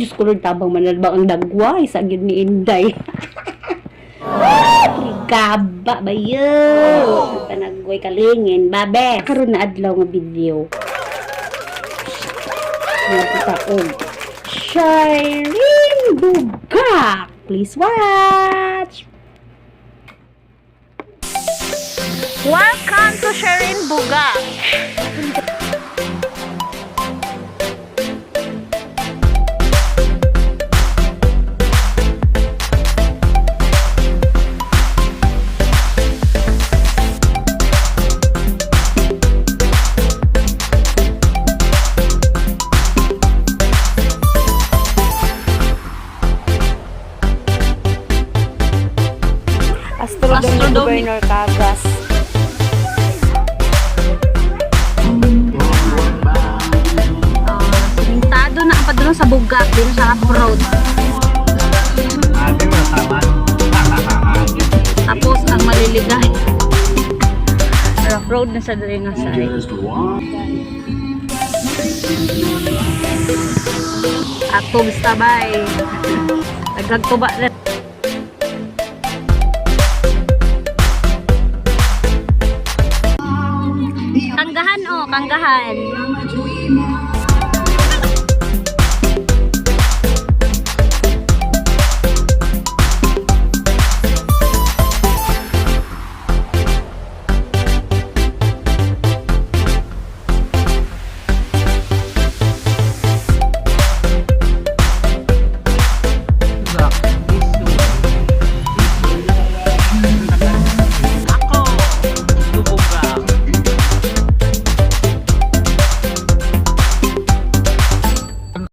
Diyos ko Lord, tabang manalbang ang dagway sa gyud ni Inday. Gaba ba yun? Panagway kalingin, babe. Karon na adlaw nga video. Nga taog. Shireen Bugak. Please watch. Welcome to Shireen Bugak. Astro, Astro Governor Cagas. Sintado na ang padulong sa Bugak din sa road. Tapos ang maliligay. Rough road na sa diri nga side. Just one. Ato basta bay. Nagagtuba na. Kanggahan oh, kanggahan. Ako, Lubugak.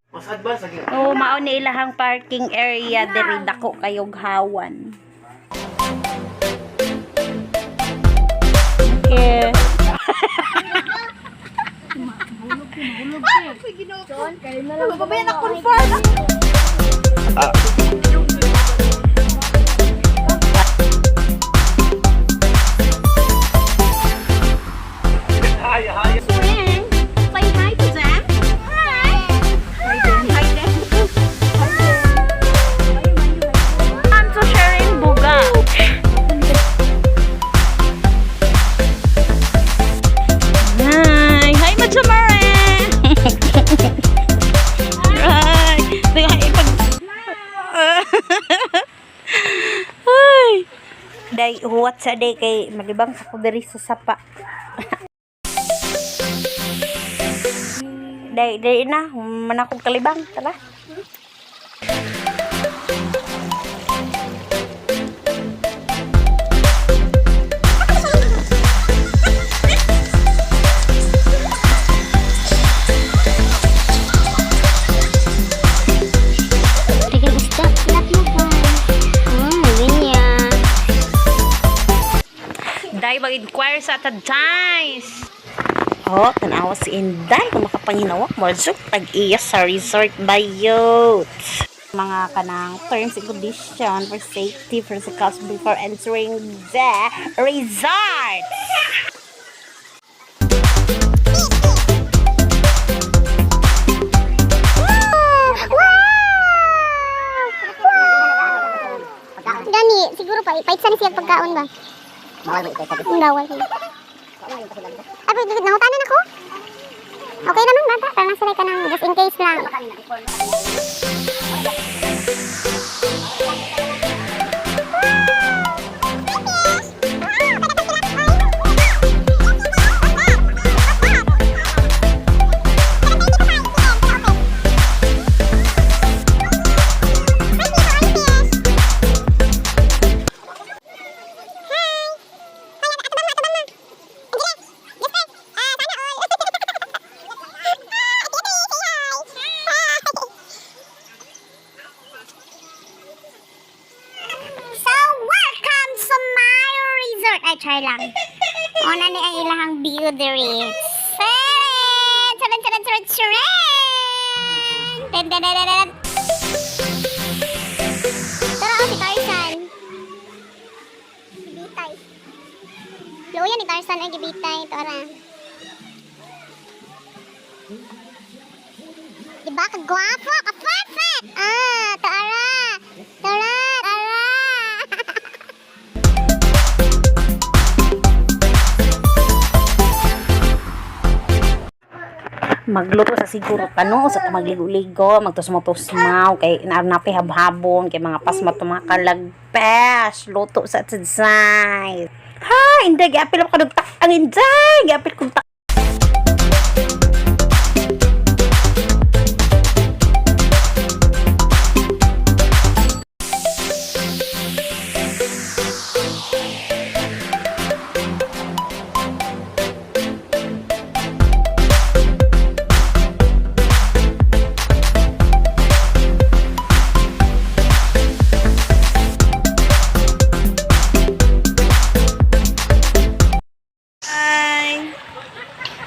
Mas advance lagi. Oh, mao ni ilahang parking area diri dako kayog hawan. Okay. Hi, hi. Say hi to them. Hi. Hi them. Hi them. Welcome to Sharing Buga. Hi. Hi, Machamare. Hi. Teka, ipag... Ay. Day, huwat sa day kay malibang sa ko diri sa sapa. Day, day na, manakong kalibang, tara. Dagang isda. Tilapia, guys. Ganyan. Day, mag-inquire sa atadais. Oh, tanawa si Inday kung makapanginawak mo jud tag-iya sa resort bayot. Mga kanang terms and condition for safety for the cost before entering the resort. Gani, siguro pa, ipaitsa ni siya pagkaon ba? Bawal ba ipait? Bawal. Ay, pwede, nangutanan ako. Okay naman, bata. Parang nasa ka ng just in case lang. So, welcome to my resort. Ay, try lang. Una ni ang ilahang view diri. Seven! Seven, seven, seven, seven! Den, den, den, den, den. Tara, oh, si Tarzan. Gibitay. Luya ni Tarzan ay gibitay. Ito, ara. Diba? Kagwapo, ka-perfect! Ah, tara! Tara! Tara! Magluto sa siguro tano sa magligo-ligo, magtusmo-tusmaw kay naarnapay habhabon kay mga pasma to mga kalagpes, luto sa tsadsay. Ha, inday giapil ako kadugtak ang inday, giapil kog tak.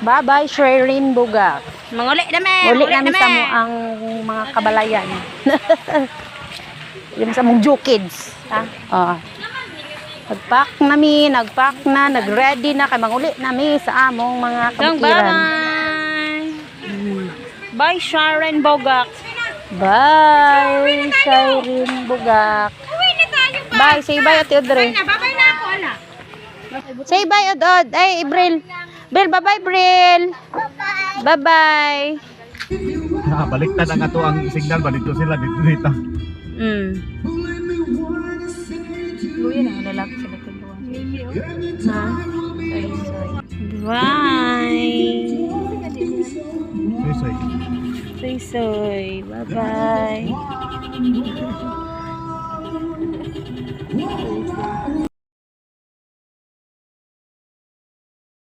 Bye-bye, Shrerin Bugak. Manguli na me. Uli namin sa mo ang mga kabalayan. Yung sa mong jukids. Ha? Oo. Nagpack nami, nagpack na, nag-ready na kay manguli nami sa among mga kabukiran. Bye. Bye, Sharon Bogak. Bye, Shireen Bugak. Bye, say bye, Ate Audrey. Bye na ako, ala. Say bye, Od Od. Ay, Bril. Bril, bye-bye, Bril. Bye-bye. Ah, baliktad ang ato ang signal ba dito sila dito dito. Luya na, lalaki sila tulungan. Bye. Soy soy. Soy soy. Bye-bye.